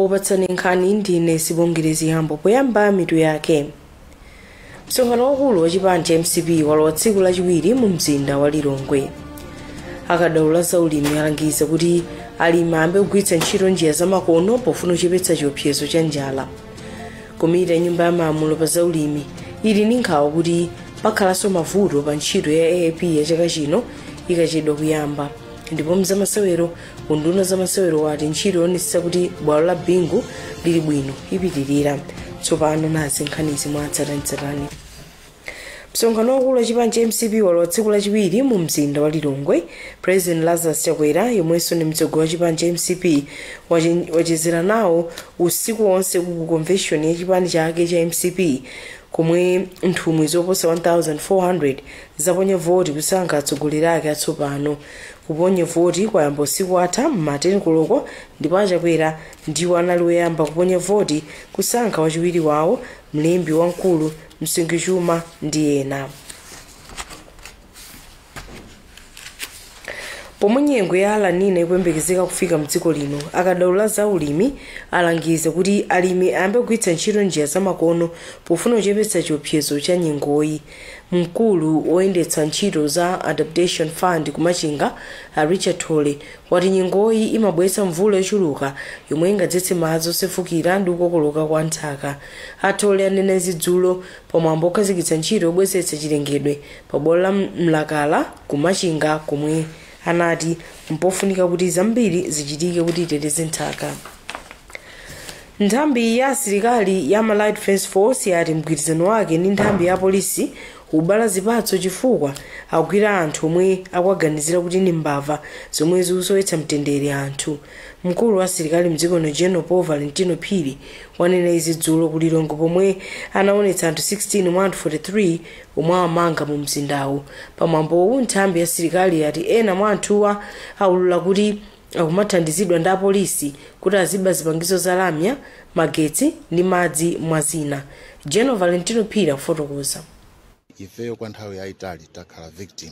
Okupatsani nkhani ndine Sibongile Ziyambo. Poyamba mitu yake. Msonkhano waukulu wa chipani cha MCP walowa tsiku lachiwiri mu mzinda wa Lilongwe. Akadaulo za ulimi alangiza kuti alimi ayambe kugwiritsa ntchito njira zamakono pofuna kuchepetsa chiopsezo cha njala. Komiti ya nyumba ya malamulo pa zaulimi ili ndi nkhawa kuti pakhalanso mavuto pa ntchito ya AIP ya chaka chino ikachedwa kuyamba. Ndipo mzamasewero, unduna zamasewero wati ntchito yoonetsetsa kuti bwalo la Bingu lili bwino ipitirira. Tsopano nazi nkhanizi mwatsatanetsatane. Msonkhano waukulu wa chipani cha MCP walowa tsiku lachiwiri mu mzinda wa Lilongwe. President Lazarus Chakwera, yemwenso ndi mtsogoleri wa chipani cha MCP, wachezera nawo usiku wonse ku convention ya chipani chake cha MCP, komwe nthumwi zoposa 1400 zaponya voti kusankha atsogoleri ake atsopano. Kuponya voti kwayamba usiku atha m'ma 10 koloko, ndipo aChakwera ndiwo anali woyamba kuponya voti kusankha wachiwiri wawo, mlembi wamkulu Msungichuma ndi ena. Pomwe nyengo ya La Nina ikuyembekezeka kufika mdziko lino, akadaulo za ulimi alangiza kuti alimi ayambe kugwiritsa ntchito njira zamakono pofuna kuchepetsa chiopsezo cha nyengoyi. Mkulu woyendetsa ntchito za Adaptation Fund ku Machinga, Richard Thole, wati nyengoyi imabweretsa mvula yochuluka yomwe ingadzetse madzi osefukira ndi kukokoloka kwa nthaka. Athole anena izi dzulo pamwambo okhazikitsa ntchito yobwezeretsa chilengedwe pa bwalo la Mlakala ku Machinga, komwe anati mpofunika kuti zambiri zichitike kuti iteteze nthaka. Nthambi ya asilikali ya Malawi Defence Force yati mgwirizano wake ndi nthambi ya polisi ubala zipatso chifukwa akugwira anthu omwe akuwaganizira kuti ndi mbava zomwe zikusowetsa mtendere anthu. Mkulu wa asilikali mdziko lino General Paul Valentino Phiri wanena izi dzulo ku Lilongwe pomwe anaonetsa anthu 16 mwa anthu 43 omwe awamanga mu mzindawu. Pamwambowu nthambi ya asilikali yati ena mwa anthuwa aulula kuti akumathandizidwa ndi apolisi kuti aziba zipangizo za lamya, magetsi ndi madzi mwa zina. General Valentino Phiri akufotokoza. Ifeyo kwa nthawi yayitali takhala victim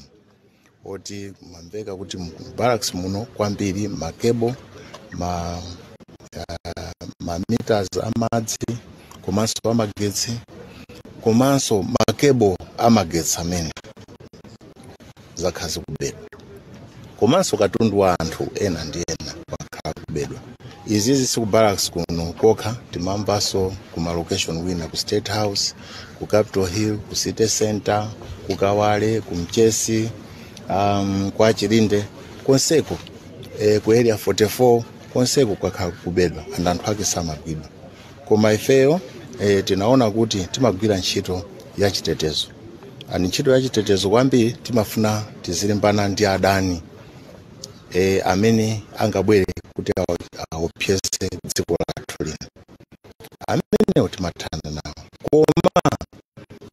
oti mamveka kuti mu barracks muno kwambiri makebo, ma meters amadzi komanso amagetsi komanso makebo amagetsi amene zakhala zikubedwa, komanso katundu wa anthu ena ndi ena wakhala kubedwa. Izizi si ku barracks kuno kokha, timamvanso ku ma location wina, ku State House, ku Capitol Hill, ku City Center, ku Kawale, ku Mchesi, kwa Chilinde konseko, ku Area 44 konseko kwakhala kubedwa and anthu ake samagwidwa. Koma ifeyo tinaona kuti timagwira ntchito ya chitetezo, and ntchito ya chitetezo kwambiri timafuna tizilimbana ndi adani amene angabwere kuti aopseze dziko lathu lino, amenewo timathana nawo. Koma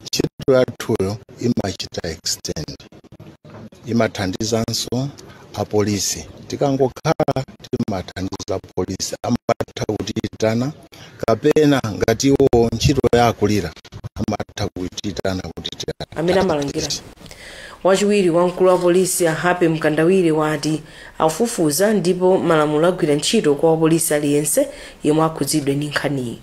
ntchito yathuyo imachita extend, imathandizanso apolisi. Tikangokhala timathandiza apolisi, amatha kutiyitana kapena ngati iwo ntchito yakulira amatha kutiyitana kuti amene amalangira. Wachiwiri wa mkulu wa polisi a Happy Mkandawire wati afufuza ndipo malamulo agwira ntchito kwa wapolisi aliyense yemwe akhudzidwe ndi nkhaniyi.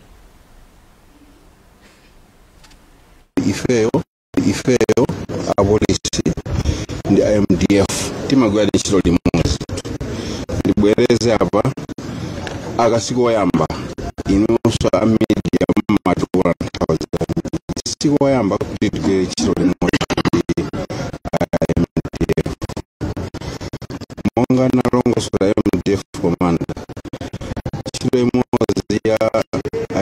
Ifeyo apolisi ndi MDF timagwira ntchito limodzi. Ndibwereze apa, akasiku oyamba inunso a media mumationa nthawi zambiri, siku oyamba kuti tigwire ntchito limodzi ndi MDF. Monga nalongosola MDF commander, ntchito imodzi ya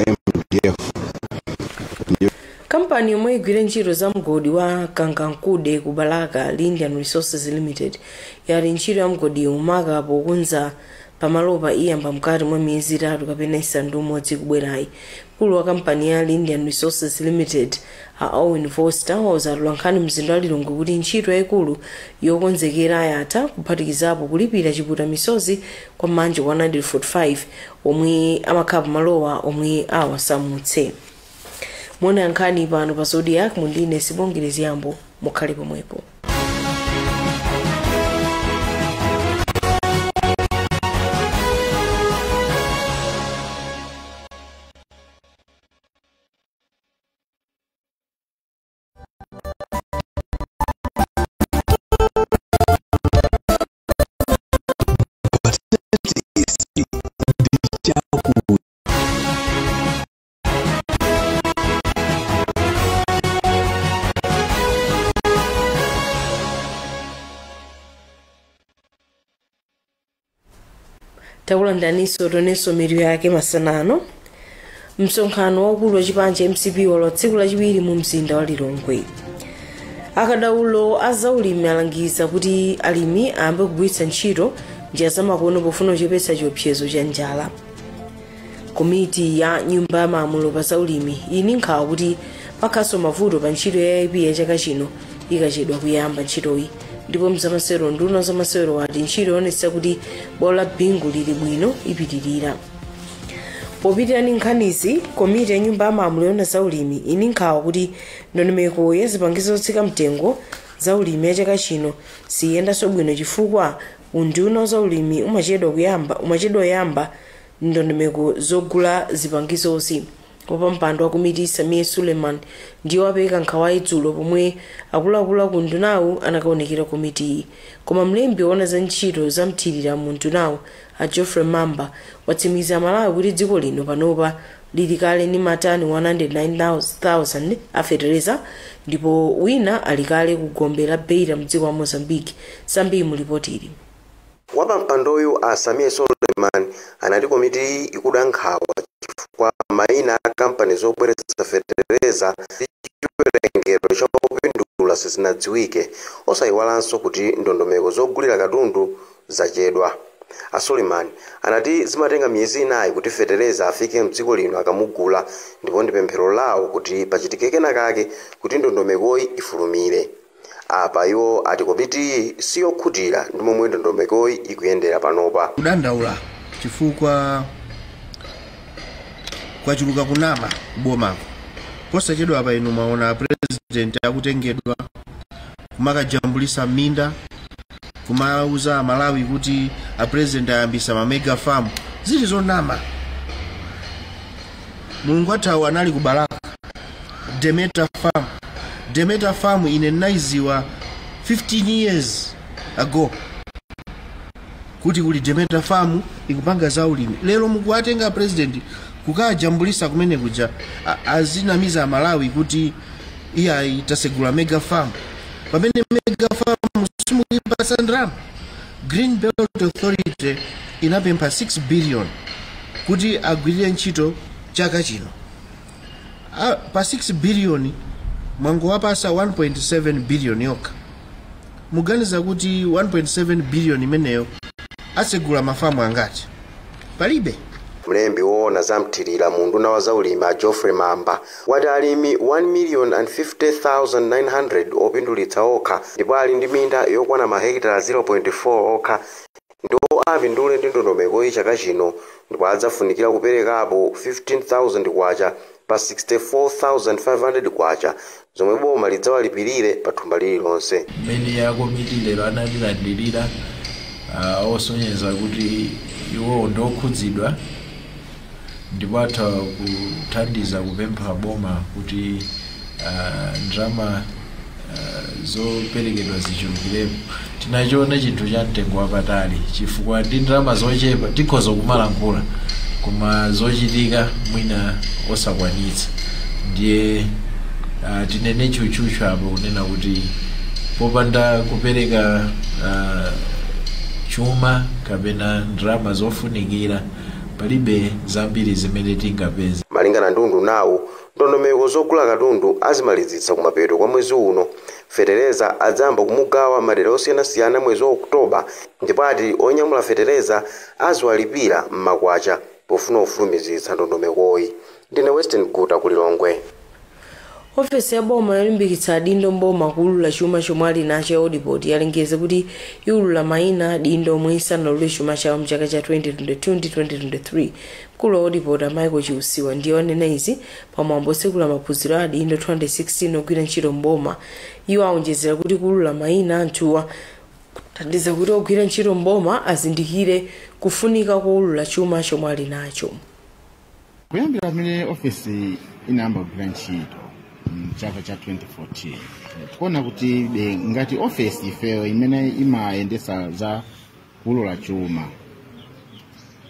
MDF. Kampani yomwe igwire ntchito za mgodi wa Kangankunde ku Balaka, Lindian Resources Limited, yati ntchito ya mgodi umaka pokunza pamalopa iyamba mkati mwa miyezi 3 kapena 6 kubwerayi. Mkulu wa kampani ya Lindian Resources Limited a Owen Foster wauza atolankhani mzinda wa Lilongwe kuti ntchito yayikulu yokonzekera yatha, kuphatikizapo kulipira chiputa misozi kwa manja 145 omwe amakhala pamalowa omwe awasamutse. Muone nkhani pano pa Zodiak mundine Sibongile Ziyambo, mukhale pomwepo. Takulandaninso tonenso mitu yake masanano. Msonkhano waukulu wa chipani cha MCP walowa tsiku lachiwiri mu mzinda wa Lilongwe. Akadaulo a zaulimi alangiza kuti alimi ayambe kugwiritsa ntchito njira zamakono pofuna kuchepetsa chiopsezo cha njala. Komiti ya nyumba ya malamulo pa zaulimi ili nkhawa kuti pakhaso mavuto pa ntchito ya AIP ya chaka chino ikachedwa kuyamba ntchitoyi. Ndipo mzamasewero, nduna zamasewero wati ntchito yoonetsa kuti bwalo la Bingu lili bwino ipitirira. Popitirira ndi nkhanizi, komiti ya nyumba ya malamulo yoona zaulimi ili nkhawa kuti ndondomeko ya zipangizo zotsika mtengo za ulimi ya chaka chino siyendanso bwino chifukwa unduna za ulimi umachedwa kuyamba ndondomeko zogula zipangizozi. Wapampando wa komiti Samir Suleiman ndiye wapereka nkhawayi dzulo pomwe akuluakulu ku undunawu anakaonekera komitiyi. Koma mlembi woona za ntchito za mthirira mu undunawu a Geoffrey Mamba watsimikiza Malawi kuti dziko lino panopa lili kale ndi matani 109,000 a fetereza ndipo wina ali kale ku gombe la Beira mdziko la Mozambique. Zambiri mulipotili. Wapampandoyu a Samir Suleiman anati komiti ikuda nkhawa chifukwa mayina a kampani zobweretsa fetereza ndi chiwerengero cha opindula sizinadziwike, osayiwalanso kuti ndondomeko zogulira katundu zachedwa. A Suleiman anati zimatenga miyezi 4 kuti fetereza afike mdziko lino akamugula, ndipo ndi pemphero lawo kuti pachitike kenakake kuti ndondomekoyi ifulumire. Apa iwo ati komitiyi siyokhutira ndi momwe ndondomekoyi ikuyendera panopa. Kudandaula chifukwa kwachuluka kunama kubomako. Posachedwa apa inu mwaona president akutengedwa kumakajambulisa minda, kumauza Malawi kuti a president ayambisa ma mega farm, zili zonama. Mulungu athawu anali ku Balaka, Demeter Farm. Demeter Farm ine naiziwa 15 years ago kuti kuli Demeter Farm ikupanga za ulimi. Lero mukuwatenga president kukajambulisa kumene kuja azinamiza Malawi kuti iya itasegula mega farm, pamene mega farm simukuyipasa ndalama. Green Belt Authority inapempha 6 billion kuti agwirire ntchito chaka chino. Pa 6 billion mwangowapasa 1.7 billion yokha. Muganiza kuti 1.7 billion imeneyo asegula mafamu angati? Palibe. Mlembi woona za mthirira mu unduna wa zaulimi a Geoffrey Mamba wati alimi 1,050,900 opindulitsa okha ndipo ali ndi minda yokwana mahekitala 0.4 okha ndiwo apindule ndi ndondomekoyi chaka chino, ndipo adzafunikira kuperekapo 15,000 kwacha pa 64,500 kwacha zomwe boma lidzawalipirire pa thumba lililonse. Mmene ya komiti lero anatilandirira osonyeza kuti iwowo ndokhudzidwa ndipo atha kuthandiza kupempha boma kuti ndalama zoperekedwa zichulukirepo. Tinachiona chinthu cha mtengo wapatali chifukwa ndi ndalama zochepa tikhoza kumalankhula koma zochitika mwina osakwanitsa. Ndiye tinene tchutchutchu apo kunena kuti popanda kupereka chuma kapena ndalama zofunikira palibe zambiri zimene tingapeze. Malingana ndi undunawu, ndondomeko zogula katundu azimalizitsa kumapeto kwa mwezi uno. Fetereza adzayamba kumugawa madera osiyanasiyana mwezi wa Oktoba, ndipo ati onyamula fetereza aziwalipira m'makwacha pofuna kufulumizitsa ndondomekoyi. Ndine Western Guta ku Lilongwe. Ofesi ya boma yolimbikitsa adindo mboma kuulula chuma chomwe ali nacho ya Odipoti yalengeza kuti iwulula mayina adindo omwe sanalule chuma chawo mchaka cha 2022 ndi 2023. Mkulu wa Odipoti a Michael Chiusiwa ndiye wanena izi pamwambo otsekula maphunziro a adindo 216 ogwira ntchito mboma. Iwo awonjezera kuti kuulula mayina anthuwa kuthandiza kuti ogwira ntchito mboma azindikire kufunika kuulula chuma chomwe ali nacho. Kuyambira pamene ofesi inayamba kugwira ntchito mchaka cha 2014, tikuona kuti ngati ofesi ifeyo imene imayendesa za kuulula chuma,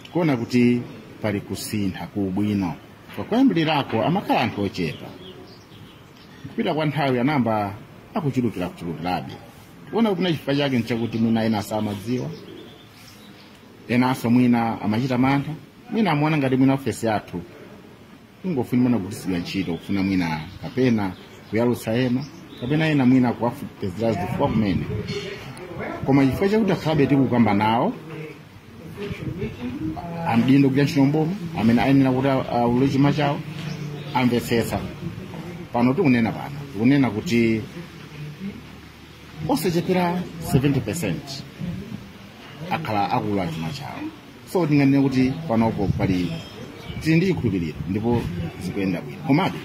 tikuona kuti pali kusintha kubwino. Kuyambirirako amakhala anthu ochepa, kupita kwa nthawi anamba akuchulukira kuchulukirabe. Tikuona kuti chifukwa chake nchakuti mwina ena samadziwa, Enanso mwina amachita mantha, mwina amaona ngati mwina ofesi yathu ingofuna mwina kugwiritsidwa ntchito kufuna mwina kapena kuyalutsa ena, kapena ena mwina kuwafupezera zifukwa kumene. Koma chifukwa chakuti akhalabe tikukamba nawo amdindo kugwira ntchito mboma amene ayenera kuti aulule chuma chawo amvetsetsa. Pano tikunena pano tikunena kuti osachepera 70% akhala akuulula chuma chawo. So tinganene kuti panopo pali tili ndi chikhulupiriro ndipo zikuyenda bwino. Komabe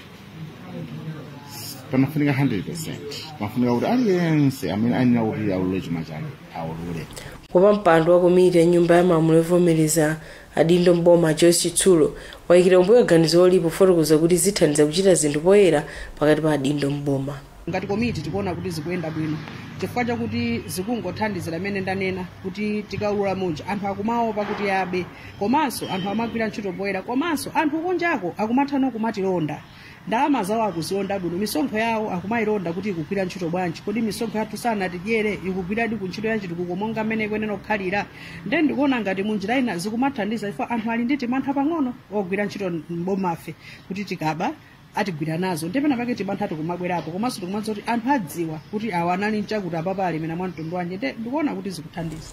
panafunika 100%, panafunika kuti aliyense amene ayenera kuti aulule chuma chake aulule. Wapampando wa komiti ya nyumba ya malamulo yovomereza adindo mboma Joyce Chitsulo wayikira umbuyo ganizo lipo fotokoza kuti zithandiza kuchita zinthu poyera pakati pa adindo mboma. Ngati komiti tikuona kuti zikuyenda bwino chifukwa chakuti zikungothandizira amene ndanena kuti tikaulula muja anthu akumaopa kuti abe, komanso anthu amagwira ntchito poyera, komanso anthu kunjako akumathana kumatilonda ndalama zawo akuzilonda bwino, misonkho yawo akumayilonda kuti ikugwira ntchito bwanji, kodi misonkho yathu sanatidyere ikugwiradi ku ntchito ya chitukuko monga mmene ikuyenera kukhalira. Nde ndikuona ngati munjira ina zikumathandiza chifukwa anthu ali ndi timantha pang'ono ogwira ntchito mbomafe kuti tikaba atigwira nazo, ndipo pena pake timantha tikumabwerapo, komanso tikumadza kuti anthu adziwa kuti awa anali mchakuti apapa alemera mwa mtundu wanje. Nde ndikuona kuti zikuthandiza.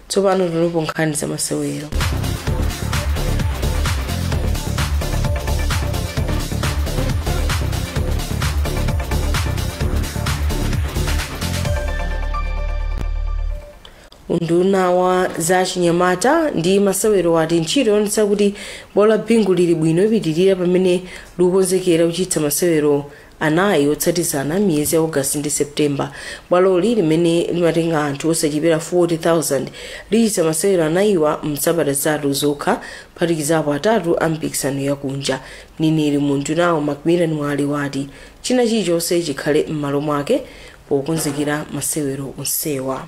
Tsopano tilipo nkhani za masewero. Unduna wa za chinyamata ndi masewero ati ntchito yoonetsa kuti bwalo la Bingu lili bwino ipitirira pamene likukonzekera kuchititsa masewero anayi otsatizana miyezi ya Ogasiti ndi Septemba. Bwaloli limene limatenga anthu osachepera 40,000 lichititsa masewero anayiwa msabata zitatu zokha, kuphatikizapo atatu a mpikisano yakunja. Mneneri mu undunawo Macmillan Mwale wati china chilichonse chikhale m'malo mwake pokonzekera masewero onsewa.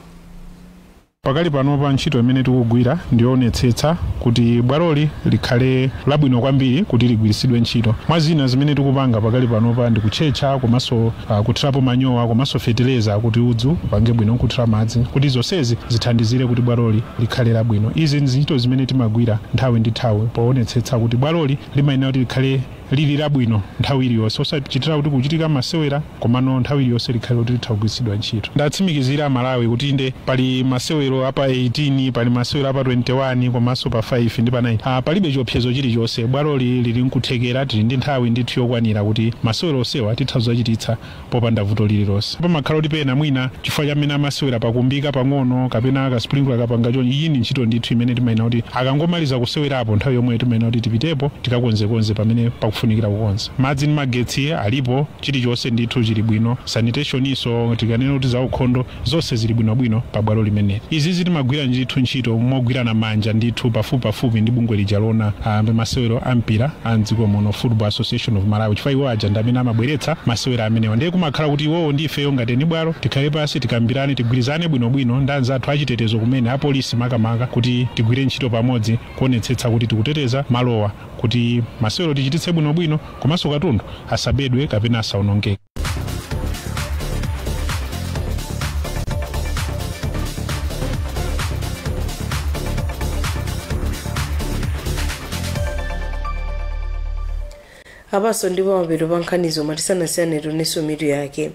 Pakali panopa ntchito imene tikugwira ndionetsetsa kuti bwaloli likhale labwino kwambiri kuti ligwiritsidwe ntchito. Mwa zina zimene tikupanga pakali panopa ndi kutchetcha komanso kuthirapo manyowa komanso feteleza kuti udzu upange bwino, kuthira madzi kuti zonsezi zithandizire kuti bwaloli likhale labwino. Izi ndi ntchito zimene timagwira nthawi ndi nthawi poonetsetsa kuti bwaloli limayenera kuti likhale lili labwino nthawi iliyonse, osachitira kuti kuchitika masewera komano nthawi iliyonse likhale kuti litha kugwiritsidwa ntchito. Ndatsimikizira Malawi kuti inde pali masewero apa 18, pali masewero apa 21 komanso pa 5 ndi pa 9. Palibe chiopsezo chilichonse, bwaloli lili nkuthekera, tili ndi nthawi ndithu yokwanira kuti masewero onsewa titha kudzachititsa popanda vuto lililonse. Pamakhala kuti pena mwina chifukwa chamene amasewera pakumbika pang'ono kapena kasprinkler kapanga choncho, iyi ndi ntchito ndithu imene timayenera kuti akangomaliza kusewerapo nthawi yomwe timayenera kuti tipitepo tikakonzekonze pamene pakufunikira kukonza. Madzi ndi magetsi alipo, chilichonse ndithu chili bwino, sanitation iso tikanena kuti zaukhondo zonse zili bwinobwino pa bwalo limeneli. Izi timagwira ndithu ntchito mogwirana manja ndithu pafupipafupi ndi bungwe lija lona masewero a mpira a mdziko muno, Football Association of Malawi, chifukwa iwo aja ndi amene amabweretsa masewero amenewa. Ndiye kumakhala kuti iwowo ndi ifeyo ngati eni bwalo tikhale pasi tikambirane, tigwirizane bwinobwino ndi anzathu achitetezo kumene apolisi makamaka, kuti tigwire ntchito pamodzi kuonetsetsa kuti tikuteteza malowa kuti masewero tichititse bwinobwino komanso katundu asabedwe kapena asaonongeke. Apaso ndipo mapeto pa nkhanizo matisanasiyane tionenso mitu yake.